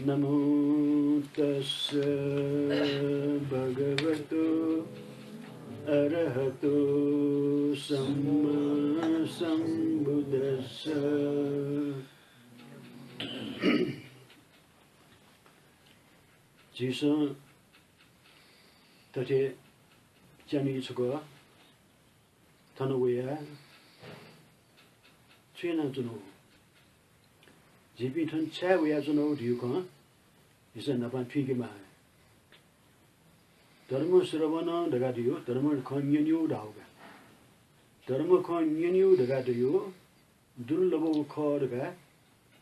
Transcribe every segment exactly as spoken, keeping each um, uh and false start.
नमो तस्स भगवतो अरहतो सम्मा सम्बुद्धस्स। झीसं थथे च्यान्हु छकः थन वयाः छु यानाच्वनागु? झीपिं थन छाय् वयाच्वनागु धइगु खँ झीसं न्हापां थुइकेमाः। धर्म श्रवण धकाः धइगु, धर्म खँ न्यनेगु धाःगु का। धर्म खँ न्यनेगु धकाः धइगु दुर्लभगु खः धकाः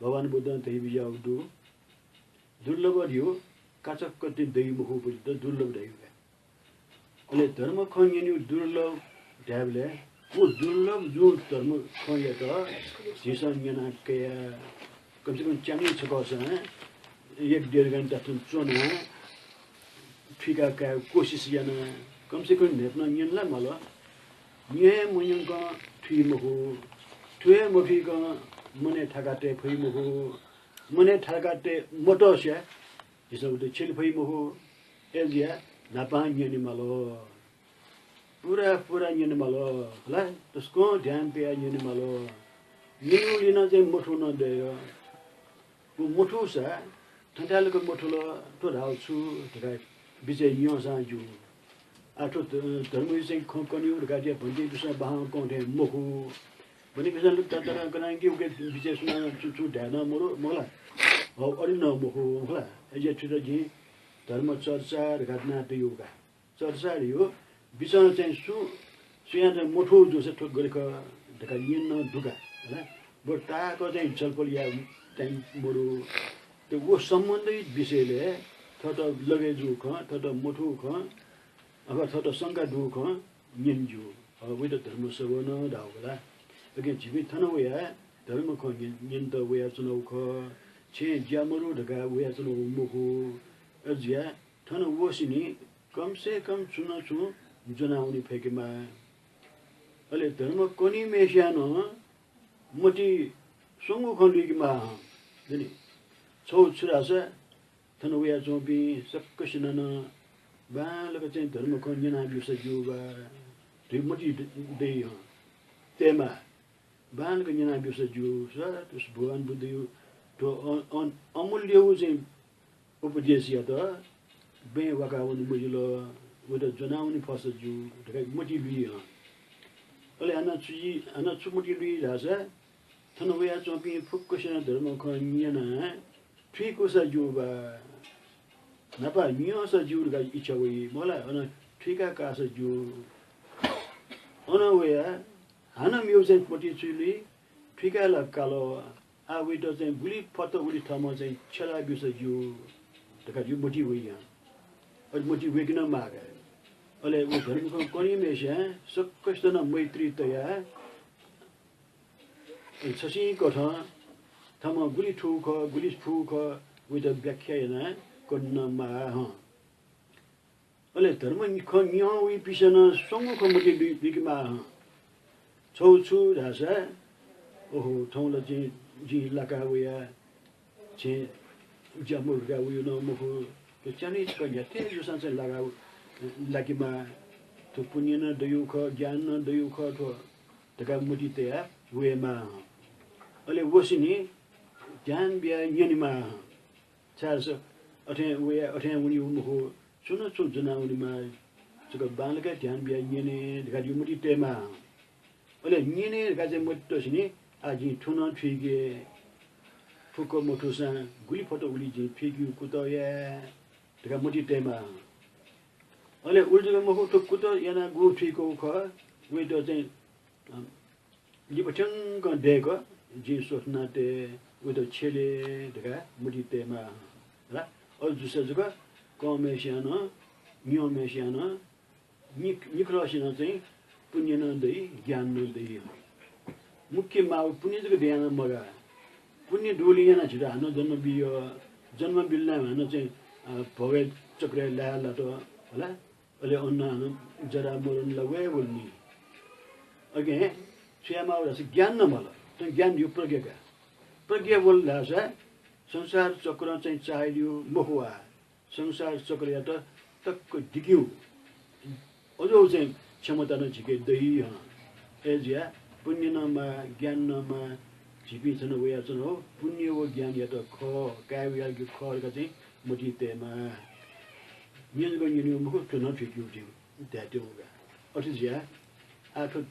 भगवान बुद्धं धयाबिज्याःगु दु। दुर्लभ धइगु काचाक्क तुं दइ मखुगुलिं दुर्लभ धइगु का। अले धर्म खँ न्यनेगु दुर्लभ धायेबलय् व दुर्लभ जूगु धर्म खँयात झीसं न्यना कयाः कम से कम च्यान्हु छकःसां एक डेढ घण्टा थन च्वनाः थुइका कायेगु कोसिस याना। कम से कम न्हाय्पनं न्यने ला माल। न्यने हे मन्यंकं थुइ मखु, थुइ हे मथुइकं मनय् थाका तये फइ मखु, मनय् थाका तये मतसे झीसं उत छ्यले फइ मखु। अय्‌जुयाः न्हापां न्यने माल। पुरा पुरा न्यने माल। हला, तसकं ध्यान तयाः न्यने माल। न्यनेगुलिं नं चाहिँ मथूगु नं दइ। व मथूसा थन्थाय् लाक मथूल, थ्व धाःगु छु धकाः बिचय् यंसां ज्यू। आः थ्व ध-, धर्मया चाहिँ खँ कनेगु धकाः धयाः भन्ते दुसा बाहां कं थें मखु। भन्ते दुसा लुत्ता तरां कनां कि उके बिचय् सुनां छु, छु धाये नं मरु, मखु ला? हौ, अले नं मखु, मखु ला? अय्‌जुयाः थुइत जिं धर्म चर्चा धकाः नां तयागु का। चर्चा धइगु बिचं चाहिँ सुं, सुयां चाहिँ मथूगु जूसा थ्व गथे खः धकाः न्यने नं दुका, हला? बरु ताःहाकः चाहिँ छलफल याये time मरु। त व सम्बन्धित विषयलय् थःत लगय् जूगु खँ, थःत मथूगु खँ, अथवा थःत शंका दुगु खँ न्यने ज्यू। अ, वइत धर्म श्रवण धाःगु ला। अकिं झीपिं थन वयाः धर्म खँ न्यन-, न्यनेत वयाच्वनागु खः। छेँय् ज्या मरु धकाः वयाच्वनागु मखु। अय्‌जुयाः थन वःसिनि कम से कम छुं न छुं ज्वनावने फय्केमाः। अले धर्म कनीम्हय्‌सिया नं मतिइ स्वंगू खँ लुइकेमाः हं। दनि, छगू छु धाःसा थन वयाच्वंपिं सकसिनं नं बांलाक चाहिँ धर्म खँ न्यनाब्यूसा ज्यू बा धइगु मतिइ द-, दइ हं। तयेमाः। बांलाक न्यनाब्यूसा ज्यू। स-, भगवान बुद्धया थ्व अ-, अ-, अमूल्यगु चाहिँ उपदेशयात बँय् वाकावने मजिल, वइत ज्वनावने फःसा ज्यू धकाः मतिइ लुइ हं। अले हानं छु जि, हानं छु मतिइ लुइ धाःसा, थन वयाच्वंपिं फुक्कसिनं धर्म खँ न्यनाः थुइकूसा ज्यू बा। न्हापा न्यंसा ज्यू धकाः इच्छा वइ, मखु ला? अन थुइका काःसा ज्यू। अन वयाः हानं मेगु चाहिँ मतिइ छु लुइ, थुइका ला काल, आः वइत चाहिँ गुलि फत उलि थःम्हं चाहिँ छ्यला ब्यूसा ज्यू धकाः जिगु मतिइ वइ हं। अले मतिइ वय्‌के नं माः का। अले व धर्म खँ कनीम्हय्‌सिनं सकसित नं मैत्री तयाः अले छसिंकथं थःम्हं गुलि थूगु खः, गुलि फुगु खः, वइत व्याख्या यानाः कने नं माः हं। अले धर्म खँ न्यं वइपिंसं नं स्वंगू खँ मतिइ लुइ-, लुइकेमाः हं। छगू छु धाःसा, ओहो, थौं ला जिं, जिं लाका वया, छेँय् ज्या मरु धकाः वयागु नं मखु। थ्व च्यान्हु छकः न्ह्याथे जूसां चाहिँ लाका, लाकेमाः। थ्व पुण्य नं दइगु खः, ज्ञान नं दइगु खः थ्व धकाः मतिइ तयाः वयेमाः हं। अले वःसिनि ध्यान बियाः न्यनेमाः हं। छाय्‌धाःसा अथें वया, अथें वनेगु मखु, छुं न छुं ज्वनावनेमाः, छकः बांलाक ध्यान बियाः न्यने धकाः जिगु मतिइ तयेमाः हं। अले न्यने धकाः चाहिँ मतिइ तःसिनि, आः जिं थ्व नं थुइके, फुक्क मथूसां गुलि फत उलि जिं थुइकेगु कुतः याये धकाः मतिइ तयेमाः हं। अले उलि जक मखु, थ्व कुतः यानाः गुगु थुइकूगु खः, वइत चाहिँ, अ, लिपा थ्यंकं दय्‌क जिं स्वथना तये, वइत छ्यले धकाः मतिइ तयेमाः हं। हला? अथे जूसा जक कंम्हय्‌सिनं नं, न्यंम्हय्‌सिनं नं, नि-, निखलःसिनं चाहिँ पुण्य नं दइ, ज्ञान नं दइ। मुख्य माःगु पुण्य जक दयाः नं मगाः। पुण्य दुगुलिं यानाः झीत हानं जन्म बिइ। जन्म बिल धाःसा हानं चाहिँ, अ, भोगया चक्रय् लाये लात, हला? अले अन हानं जरा मरण ला वये वल नि। अकिं छु यायेमाःगु धाःसा ज्ञान नं माल। थन ज्ञान धइगु प्रज्ञा का। प्रज्ञा वल धाःसा संसार चक्रं चाहिँ चाःहिलिउ मखु आ। संसार चक्रयात तक्क दिकेउ अज्याउ चाहिँ क्षमता नं झीके दइ हं। अय्‌जुयाः पुण्य नं माः, ज्ञान नं माः। झीपिं थन वयाच्वना हो, पुण्य व ज्ञानयात खः, काय् वयागु खः धकाः चाहिँ मतिइ तयेमाः। न्यंगु न्यनेउ मखु, थ्व नं थुइकेउ धायेत्यंगु का। अथे जुयाः आः थ्व,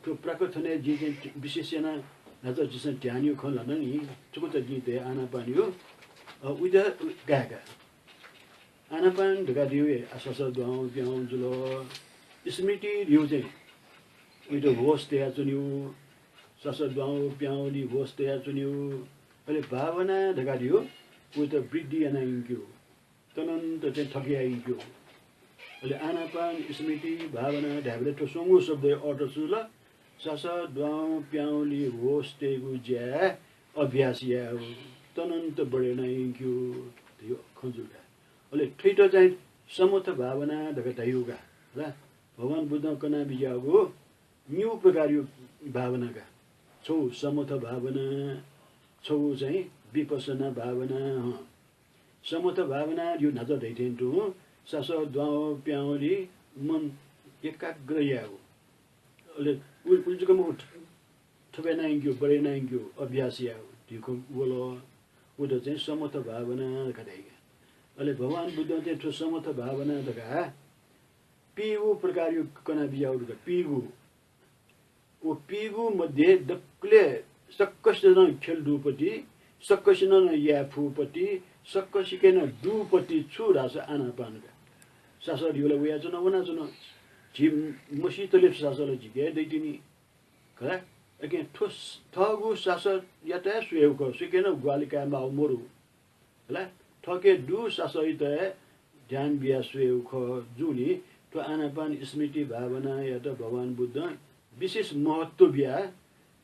थ्व प्राक्कथनय् जिं चाहिँ विशेष यानाः न्हाचः झीसं ध्यानया खँ ल्हाना नि, थुकथं जिं धया आनापानया, अ, उइत गाय्‌का। आनापान धकाः धइउ हे, आ, सासः द्वाउँ प्याउँ जुल। स्मृति धइउ चाहिँ उइत होश तयाच्वनेउ, सासः द्वाउँ प्याउँलि होश तयाच्वनेउ। अले भावना धकाः धइउ, उइत वृद्धि याना यंकेउ, तनन्त चाहिँ थकया यंकेउ। अले आनापान स्मृति भावना धायेबलय् थ्व स्वंगू शब्दया अर्थ छु जुल? सासः द्वाउँ प्याउँलि होश तयेगु ज्याय् अभ्यास यायेउ, तनन्त बढे याना यंकेउ धइउ खँ जुल का। अले थुइत चाहिँ समथ भावना धकाः धाइउ का। हला, भगवान बुद्धं कना बिज्याःगु निगू प्रकारया भावना का। छगू समथ भावना, छगू चाहिँ विपश्यना भावना, हँ। समथ भावना धइउ न्हाचः धयाथें तुं सासः द्वाउँ प्याउँलि मन एकाग्र यायेउ। अले उ, उलि जक मखु, थप याना यंकेउ, बढे याना यंकेउ, अभ्यास यायेउ धइउ खँ वल। उइत चाहिँ समथ भावना धकाः धाइ का। अले भगवान बुद्धं चाहिँ थ्व समथ भावना धकाः पीगू प्रकारया कना बिज्याउ दु का, पीगू। व पीगू मध्ये दकलय् सकसितं ख्यले दुपति, सकसिनं नं याये फुपति, सकसिके नं दुपति छु धाःसा आनापान का। सासः धइउ ला वयाच्वन, वनाच्वन। झी मसीतले सासः ला झीके दइतिनि। खला, अकिं थ्व स-, थःगु सासःयात हे स्वयेउ खः, सुइके नं ग्वाहालि काये माउ मरु। हला, थःके दु सासःइत हे ध्यान बियाः स्वयेउ खः जूलिं थ्व आनापान स्मृति भावनायात भगवान बुद्धं विशेष महत्व बियाः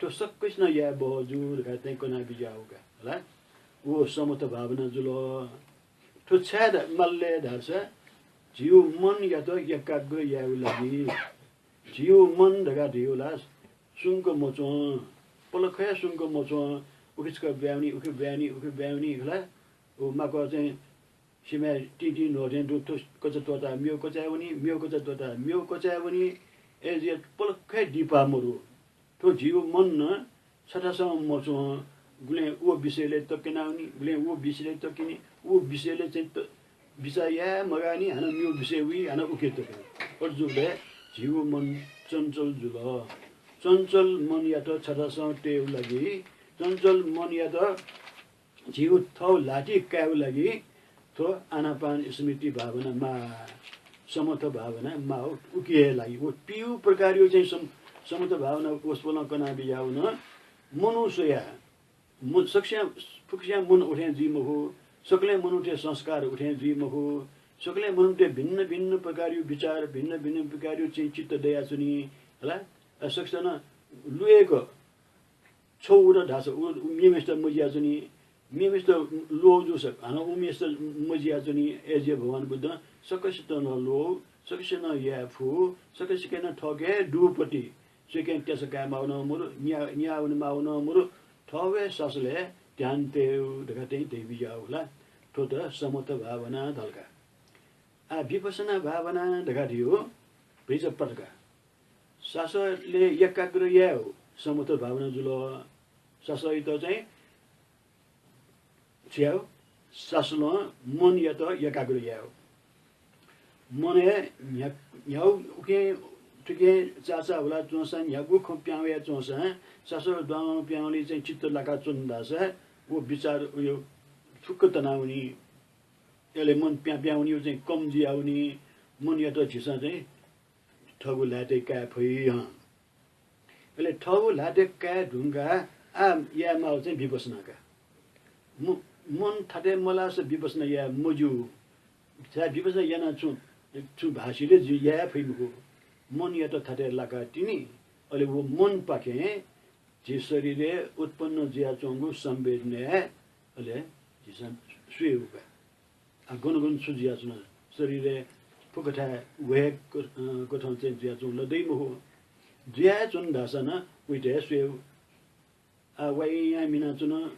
थ्व सकसिनं याये बहःजू धकाः चाहिँ कना बिज्याउ का। हला, व समथ भावना जुल। थ्व छाय् धा-, माल धाःसा झीउ मनयात एकाग्र यायेउ लागि। झीउ मन धकाः धइउ ला सुंक मच्वं, पलख हे सुंक मच्वं, उखे छकः ब्वाँय् वनी, उखे ब्वाँय् वनी, उखे ब्वाँय् वनी, खला। व माकः चाहिँ सिमाय् तिंतिं न्ह्वः थें तुं थ्व कचा त्वःताः मेगु कचाय् वनी, मेगु कचा त्वःताः मेगु कचाय् वनी। अय्‌जुयाः पलख हे दिपाः मरु। थ्व झीउ मन नं छथासं मच्वं, गुलें व विषयलय् तक्यना वनी, गुलें व विषयलय् तक्यनी, व विषयलय् चाहिँ त-, बिचाः याये मगाःनि, हानं मेगु विषय वइ, हानं उखे तक्यनी। अथे जूबलय् झीउ मन चञ्चल जुल। चञ्चल मनयात छथासं तयेउ लागि, चञ्चल मनयात झीउ थःउ ल्हातिइ कायेउ लागि थ्व आनापान स्मृति भावना माः, समथ भावना माः, उकिया लागि। व पीगू प्रकारया चाहिँ सम-, समथ भावना वसपोलं कना बिज्याउ नं मनू स्वयाः, म-, सकसियां, फुक्कसियां मन उथें जुइ मखु, सकलें मनूतय् संस्कार उथें जुइ मखु, सकलें मनूतय् भिन्न भिन्न प्रकारया विचार, भिन्न भिन्न प्रकारया चाहिँ चित्त दयाच्वनी, हला। अ, सकसित नं लुयेक छगू उत धाःसा उ, उ मेम्हय्‌सित मजियाच्वनी, मेम्हय्‌सित ल्वः जूसा हानं उम्हय्‌सित मजियाच्वनी। अय्‌जुयाः भगवान बुद्धं सकसित नं ल्वः, सकसित नं याये फु, सकसिके नं थःके दुपति, सुइके नं त्यासा काये माउ नं मरु, न्या-, न्याः वने माउ नं मरु, थःगु हे सासलय् ध्यान तयेउ धकाः चाहिँ धयाबिज्याउ ला। थ्वत समथ भावना धाल का। आः विपश्यना भावना धकाः धइउ भतिचा पात का। सासलय् एकाग्र यायेउ समथ भावना जुल। सासःइत चाहिँ छु यायेउ? सासलं मनयात एकाग्र यायेउ। मनय् न्ह्या-, न्ह्यागु उखें थुखें चाःचाः हुला च्वंसां, न्ह्यागु खँ प्यां वया च्वंसां, सासः द्वाउँ प्याउँलि चाहिँ चित्त लाकाच्वन धाःसा व विचार उयो फुक्क तनावनी। अले मन प्यां प्यां वनीगु चाहिँ कम जुयावनी। मनयात झीसं चाहिँ थःगु ल्हातय् काये फइ हं। अले थःगु ल्हातय् काये धुंकाः आः याये माःगु चाहिँ विपश्यना का। म-, मन थातय् मलाःसा विपश्यना याये मज्यू। छाय् विपश्यना यानाः छुं, छुं भासिलय् जि-, याये फइ मखु। मनयात थातय् लाकाः तिनि, अले व मनपाखें झी शरीरय् उत्पन्न जुयाच्वंगु संवेदनाय् अले झीसं स्वयेगु का। आ, गन गन छु जुयाच्वन, शरीरय् फुक्कथाय् व हे क-, अ, कथं चाहिँ जुयाच्वन ला दइ मखु। जुया हे च्वन धाःसा नं उइत हे स्वयेगु। आ, वाइयां मिनाच्वन,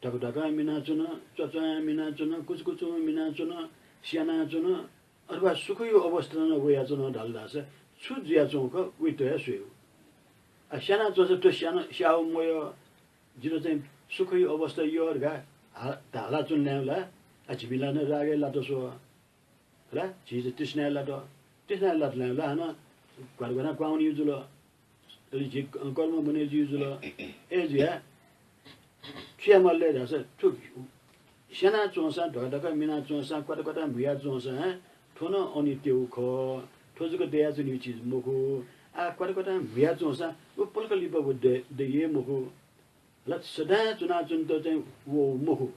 धकधकां मिनाच्वन, च्वाच्वां मिनाच्वन, कुचकुचं मिनाच्वन, स्यानाच्वन, अथवा सुखया अवस्था नं वयाच्वन धाल धाःसा छु जुयाच्वंगु खः, वइत हे स्वयेगु। आ, स्यानाच्वंसा थ्व स्यान-, स्याःगु मयः, जितः चाहिँ सुखया अवस्था यः धकाः हा-, धालाच्वन ला? आ, झीपिं ला नं रागय् लात स्व। हला, झी चाहिँ तृष्णाय् लात। तृष्णाय् लात ला, हानं घ्वात्तु घ्वात्तु क्वहां वनीगु जुल। अले झी क-, कर्म बने जुइगु जुल। अय् जुयाः छु याये माल धाःसा, थ्व स्यानाच्वंसां, धकधकां मिनाच्वंसां, क्वात्तु क्वात्तु म्हुयाच्वंसां, थ्व नं अनित्यगु खः। थ्व जक दयाच्वनीगु चिज मखु। आ, क्वात्तु क्वात्तु म्हुयाच्वंसां व पलख लिपा व दये, दये मखु। हला, सदां च्वनाच्वनेत चाहिँ वःगु मखु।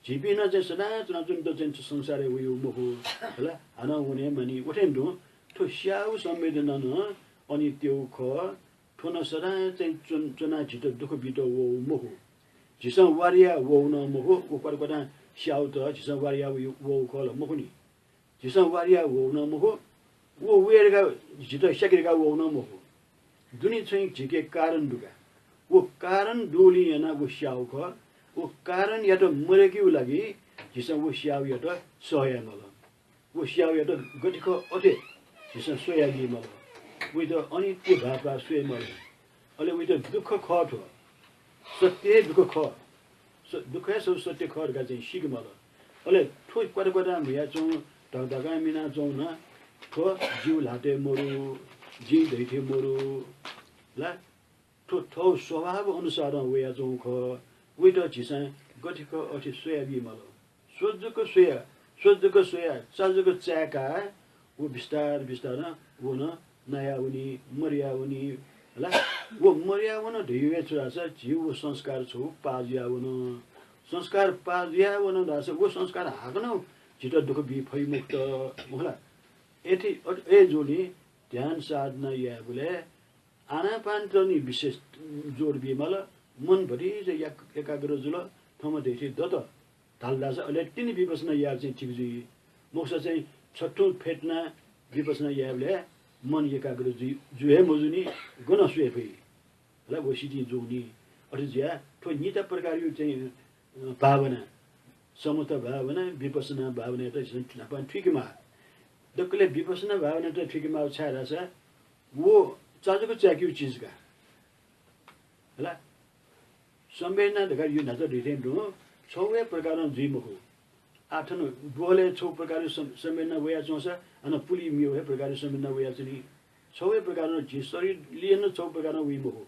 झीपिं नं चाहिँ सदां च्वनाच्वनेत चाहिँ संसारय् वइगु मखु। हला, हानं वने मानि। व थें तुं थ्व स्याःगु संवेदना नं अनित्यगु खः। थ्व नं सदां चाहिँ च्वन-, च्वनाः झीत दुःख बीत वःगु मखु। झीसं वार याः वःगु नं मखु, व क्वात्तु क्वात्तुं स्याःगुत झीसं वार याः वःगु खः ला? मखु नि। झीसं वार याः वःगु नं मखु, व वये धकाः झीत स्याके धकाः वःगु नं मखु। दुने छुं झीके कारण दु का। व कारण दुगुलिं यानाः व स्याःगु खः। व कारणयात मदय्केगु लागि झीसं व स्याःगुयात सह याये माल। व स्याःगुयात गथे खः अथे झीसं स्वयाबी माल। वइत अनित्य भाःपाः स्वये माल। अले वइत दुःख खः थ्व। सत्य हे दुःख खः। स-, दुःख हे सत्य खः धकाः चाहिँ सीके माल। अले थ्व क्वात्तु क्वात्तुं म्हुयाच्वंगु, धकधकां मिनाच्वंगु नं थ्व जिगु ल्हातय् मदु, जिं धइथें मदु ला? थ्व थःगु स्वभाव अनुसारं वयाच्वंगु खः। वइत झीसं गथे खः अथे स्वयाबी माल। स्व जक स्वया, स्व जक स्वया, चा जक चाय्काः व बिस्तार बिस्तारं व नं नायावनी, मदयावनी, हला। व मदयावन धइगु हे छु धाःसा झीगु व संस्कार छगू पाः जुयावन। संस्कार पाः जुयावन धाःसा व संस्कार हाकनं झीत दुःख बी फइ मखुत, मखु ला? अथे, अ-, अय् जूगुलिं ध्यान साधना यायेबलय् आनापानत नि विशेष जोड बी माल। मन भतिचा याक-, एकाग्र जुल, थःम्हं धइथें दत धाल धाःसा अले तिनि विपश्यना यायेगु चाहिँ ठीक जुइ। मखुसा चाहिँ छथुं फ्यतुनाः विपश्यना यायेबलय् मन एकाग्र जुइ, जुइ हे मजूनि, गन स्वये फइ? हला, व सितिं जुइ नि। अथे जुयाः थ्व निता प्रकारया चाहिँ, अ, भावना, समथ भावना, विपश्यना भावनायात झीसं न्हापां थुइके माः। दकलय् विपश्यना भावनायात थुइके माः, छाय् धाःसा व चा जक चाय्केगु चिज का। हला? संवेदना धकाः यो न्हाचः धइथें तुं छगू हे प्रकारं जुइ मखु। आः थन ब्वहलय् छगू प्रकारया सं-, संवेदना वयाच्वंसा, हानं पुलिइ मेगु हे प्रकारया संवेदना वयाच्वनी। छगू हे प्रकारं झी शरीरय् नं छगू प्रकारं वइ मखु।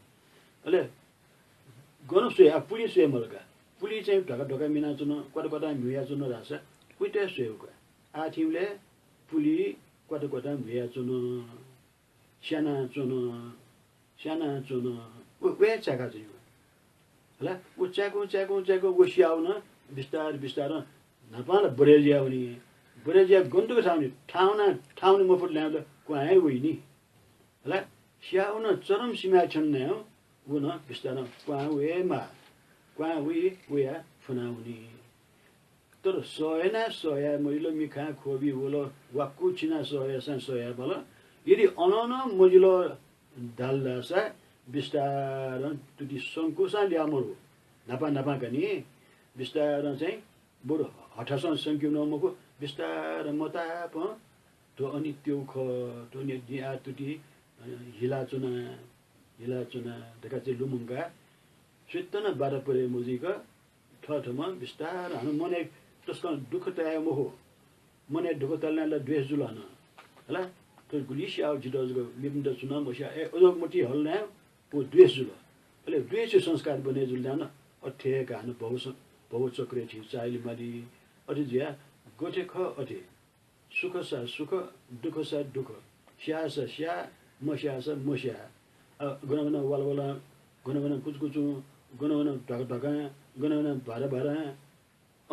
अले गन स्वये, आः पुलिं स्वये माल का। पुलिं चाहिँ धकधकां मिनाच्वन, क्वात्तु क्वात्तुं म्हुयाच्वन धाःसा वइत हे स्वयेगु का। आः थीबलय् पुलिं क्वात्तु क्वात्तुं म्हुयाच्वन। स्यानाच्वन, स्यानाच्वन, व, व हे चाय्का जुइ। हला, व चाय्कं, चाय्कं, चाय्कं व स्याःगु नं बिस्तार, बिस्तारं न्हापां ला बढे जुयावनी। बढे जुयाः गन तक थाहां वनी, थाहां वना, थाहां वने मफुत ला, क्वहां हे वइ नि। हला, स्याःगु नं चरम सीमाय् थ्यन नं व नं बिस्तारं क्वहां वये माः। क्वहां वइ, वयाः फ्वनावनी। तर सह यानाः सह याये मजिल, मिखां ख्वबि वल, वाक्कु छिनाः सह याःसां सह याये माल। यदि अनं नं मजिल धाल धाःसा बिस्तारं तुति संकूसां ल्याः मरु। न्हापां न्हापां का नि, बिस्तारं चाहिँ बरु हठासं संकेगु नं मखु, बिस्तारं मतापं थ्व अनित्यगु खः, थ्व न्ह्यः जिं आः तुति, अ, हिलाच्वना, हिलाच्वना धकाः चाहिँ लुमंकाः सुइत नं बाधा परे मजुइक थःथम्हं बिस्तारं हानं मनय् तसकं दुःख तये मखु। मनय् दुःख तल नं ला द्वेष जुल हानं। हला, थ्व गुलि स्याः जितः जक, मेपिन्त छुं नं मस्याः, ए, अज्याःगु मति हल नं व द्वेष जुल। अले द्वेषया संस्कार बने जुल नं अथे हे का हानं भव स-, भवचक्रय् थी चाःहिलेमाली। अथे जुयाः गथे खः अथे। सुख सा सुख, दुःख सा दुःख, स्याः सा स्याः, मस्याः सा मस्याः। अ, गन गन वालवालां, गन गन कुचकुचं, गन गन ध्वाकाध्वाकां, गन गन भाराभारां,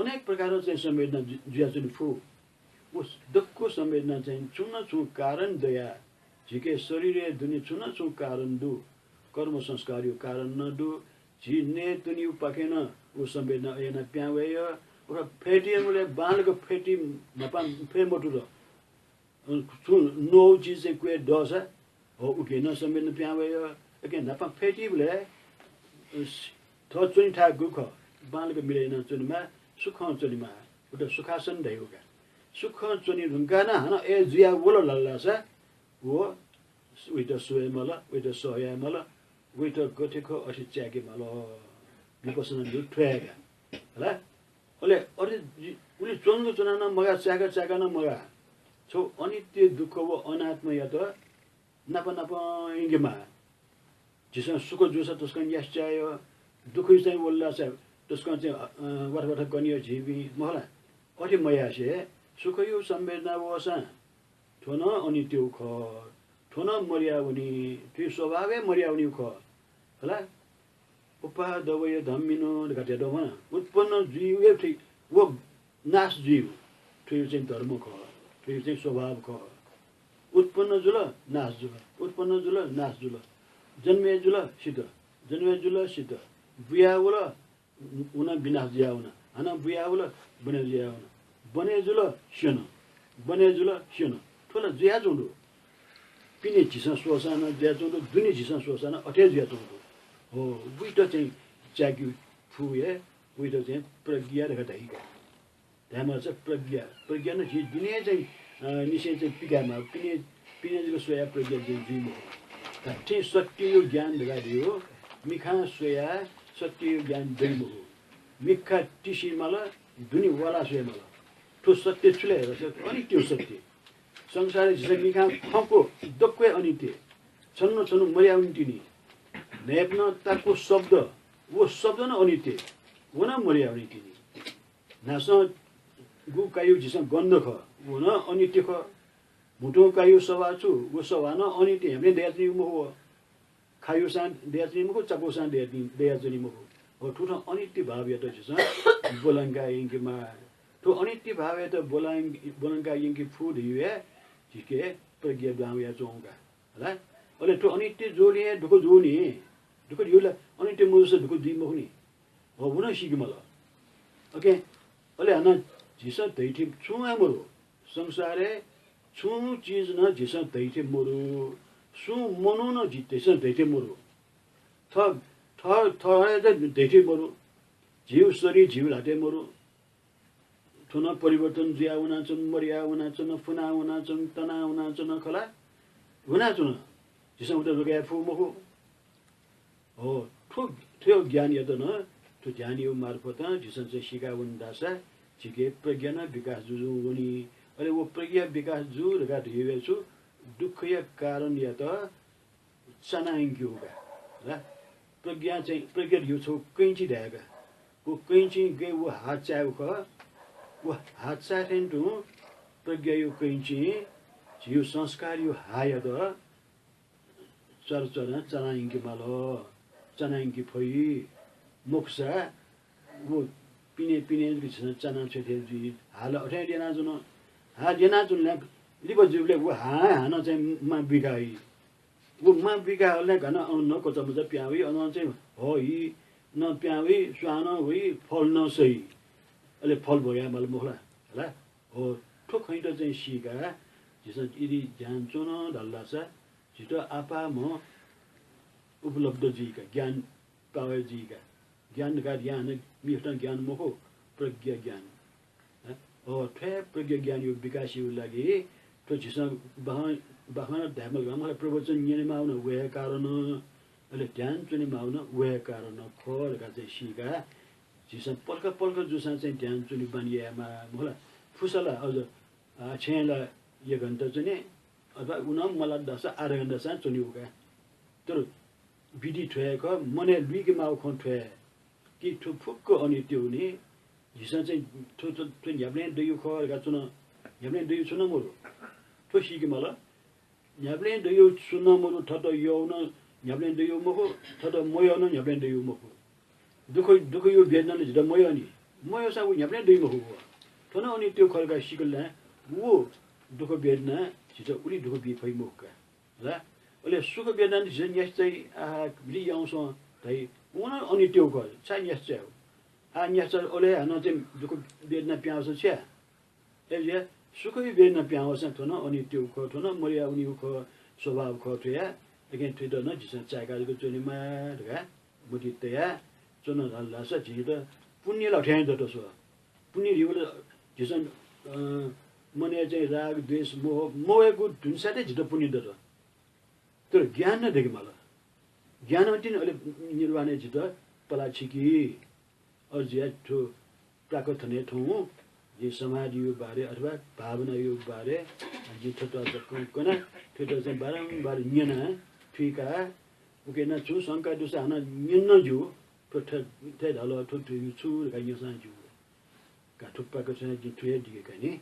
अनेक प्रकारं चाहिँ संवेदना जु-, जुयाच्वने फु। व दक्व संवेदना चाहिँ छुं न छुं कारण दयाः, झीके शरीरय् दुने छुं न छुं कारण दु। कर्म संस्कारया कारण नं दु। झी नये त्वनेगु पाखें नं व संवेदना अय् यानाः पिहां वये यः। व फय् तिबलय् बांलाक फय् ति न्हापां फय् मत्वल। अ, छुं नःगु चिज चाहिँ क्वय् दःसा, हो, उकी नं संवेदना पिहां वये यः। अकिं न्हापां फय् तिबलय्, अ, थः च्वने थाय् गु खः, बांलाक मिले यानाः च्वनेमाः, सुखं च्वनेमाः। उत सुखासन धाइगु का। सुखं च्वने धुंकाः नं हानं अय् जुया वल धाःसा व उइत स्वये माल, उइत सह याये माल, उइत गथे खः अथे चाय्‌के माल। विपश्यना धइगु थ्व हे का। हला? अले अथे जि-, उलि च्वंक च्वनाः नं मगाः, चाय्‌क चाय्‌क नं मगाः। छगू अनित्य दुःख व अनात्मयात नाप नाप यंकेमाः। झीसं सुख जूसा तसकं न्यासि चाय्, दुःख चाहिँ वल धाःसा तसकं चाहिँ, अ, वाथा वाथा कने झीपिं, मखु ला? अथे मयासें सुखया संवेदना वःसां थ्व नं अनित्य खः, थ्व नं मदया वनी, थुगु स्वभाव हे मदया वनीगु खः। हला? उपादवय धम्मिनो धकाः धयातःगु मखु ला? उत्पन्न जुइगु हे थुइ, व नाश जुइगु, थुइगु चाहिँ धर्म खः, थुइगु चाहिँ स्वभाव खः। उत्पन्न जुल, नाश जुल, उत्पन्न जुल, नाश जुल। जन्मे जुल, सित, जन्मे जुल, सित। बुया वल, व नं विनाश जुया वन। हानं बुया वल, बने जुया वन। बने जुल, स्यन। बने जुल, स्यन। थ्व ला जुयाच्वंगु दु। पिने झीसं स्वःसां नं जुयाच्वंगु दु, दुने झीसं स्वःसां नं अथे जुयाच्वंगु दु। हो, उइत चाहिँ चाय्‌के फु हे, उइत चाहिँ प्रज्ञा धकाः धाइ का। धायेमाःसा प्रज्ञा, प्रज्ञा नं झी दुने चाहिँ, अ, निसें चाहिँ पिकायेमाः। पिने, पिने जक स्वयाः प्रज्ञा चाहिँ जुइ मखु। धात्थें सत्यया ज्ञान धकाः धइगु, मिखां स्वयाः सत्यया ज्ञान दइ मखु। मिखा तिसे माल, दुने वालाः स्वये माल। थ्व सत्य छु ले धाःसा अनित्य सत्य। संसारय् झीसं मिखां खंगु दक्व हे अनित्य। छन्हु छन्हु मदया वनी तिनि। न्हाय्‌पनं ताकु शब्द, व शब्द नं अनित्य, व नं मदया वनी तिनि। न्हासं गु काइगु झीसं गन्ध खः, व नं अनित्य खः। म्हुतुं काइगु सवाः छु, व सवाः नं अनित्य, न्ह्याबलें दयाच्वनीगु मखु व। खायूसां दयाच्वनी मखु, चाकूसां दया-, दयाच्वनी मखु। व थुकथं अनित्य भावयात झीसं ब्वलंका यंकेमाः। थ्व अनित्य भावयात ब्वलं-, ब्वलंका यंके फु धइगु हे झीके प्रज्ञा दुहां वयाच्वंगु का। हला? अले थ्व अनित्य जूगुलिं हे दुःख जू नि। दुःख धइगु ला अनित्य मजूसा दुःख जुइ मखु नि। व नं सीके माल। OK, अले हानं झीसं धइथें छुं हे मदु। संसारय् छुं चिज नं झीसं धइथें मदु। सुं मनू नं झी-, झीसं धइथें मदु। थ-, थ-, थः हे धइथें मदु। झीगु शरीर झीगु ल्हातय् मदु। थ्व नं परिवर्तन जुया वनाच्वन, मदया वनाच्वन, फुना वनाच्वन, तना वनाच्वन खला। वनाच्वन। झीसं उत रोके याये फु मखु। हो, थ्व, थ्व ज्ञानयात नं थ्व ध्यानया मार्फतं झीसं चाहिँ सीका वन धाःसा झीके प्रज्ञा नं विकास जुजुं वनी। अले व प्रज्ञा विकास जू धकाः धइगु छु दुःखया कारणयात चाना यंकेगु का। हला? प्रज्ञा चाहिँ, प्रज्ञा धइगु छगू कैंची धायेका। व कैंचिं गय् व हा चायेगु खः। व हा चाये थें तुं प्रज्ञाया कैंचिं झीगु संस्कारया हायात च्वार च्वारां चाना यंके माल, चाना यंके फइ। मखुसा व पिने पिने जक झीसं चाना छ्वये थें जुइ। हा ला अथें ल्यनाच्वन। हा ल्यनाच्वन ला लिपा जुइबलय् व हां हानं चाहिँ मा बुइका हइ। व मा बुइका हल ला घन अन नं कचामचा पिहां वइ, अन चाहिँ ह हि नं पिहां वइ, स्वां नं वइ, फल नं सइ। अले फल भोगे माल मखु ला? हला? हो, थ्व खँयात चाहिँ सीका झीसं यदि ध्यान च्वन धाल धाःसा झीत आपालं उपलब्ध जुइका, ज्ञान पावय् जुइका। ज्ञान धकाः यां हानं मिखा ज्ञान मखु, प्रज्ञा ज्ञान। हँ? अ, थ्व हे प्रज्ञा ज्ञानया विकासया लागि थ्व झीसं बाखं, बाखं धायेमाल, प्रवचन न्यनेमाःगु नं व हे कारण, अले ध्यान च्वनेमाःगु नं व हे कारण खः धकाः चाहिँ सीका झीसं पलख पलख जूसां चाहिँ ध्यान च्वने बानी यायेमाः, मखु ला? फुसा ला अझ, अ, छेँय् ला एक घण्टा च्वने, अथवा उ नं मलात धाःसा आधा घण्टासां च्वने उका। तर विधि थ्व हे खः, मनय् लुइके माःगु खँ थ्व हे कि थ्व फुक्क अनित्य हुने, झीसं चाहिँ थ्व, थ्व, थ्व न्ह्याबलें दइगु खः धकाः च्वन, न्ह्याबलें दइगु छुं नं मदु। थ्व सीके माल। न्ह्याबलें दइगु छुं नं मदु, थःत यःगु नं न्ह्याबलें दइगु मखु, थःत मयःगु नं न्ह्याबलें दइगु मखु। दुःख, दुःखया वेदना नं झीत मयः नि। मयःसां उ न्ह्याबलें दइ मखु व। थ्व नं अनित्य खः धकाः सीकल धाःसा व दुःख वेदनां झीत उलि दुःख बी फइ मखु का। हला? अले सुख वेदना नं झीत न्यासि चाइ, आहा, भलि याउँसं धाइ, व नं अनित्य खः, छाय् न्यासि चाइ? आः न्यासि चाल अले हानं चाहिँ दुःख वेदना पिहां वःसा छु याये? अय् जुया सुखया वेदना पिहां वःसां थ्व नं अनित्य खः, थ्व नं मदया वनीगु खः, स्वभाव खः थ्वया। अकिं थुइत नं झीसं चाय्‌का जक च्वनेमाः धकाः मतिइ तयाः च्वन धाल धाःसा झीत पुण्य ला थथे दत स्व। पुण्य धइबलय् झीसं, अ, मनय् चाहिँ राग, द्वेष, मोह मवयेगु धुनसाथै झीत पुण्य दत। तर ज्ञान नं दयेके माल। ज्ञान तिनि अले निर्वाणय् झीत पलाः छिकी। अझ जुया थ्व प्राक्कथनय् थौं जिं समाधियो बारे अथवा भावनायो बारे जिं थ्वत कं-, कना, थ्वत चाहिँ बारम्बार न्यना थुइका। उके नं छुं शंका दुसा हानं न्यन नं ज्यू, थ्व थ-, थथे धाल, थ्व धइगु छु धकाः न्यंसां ज्यू। का थुप्पा कथं जिं थुलि हे दिके का नि।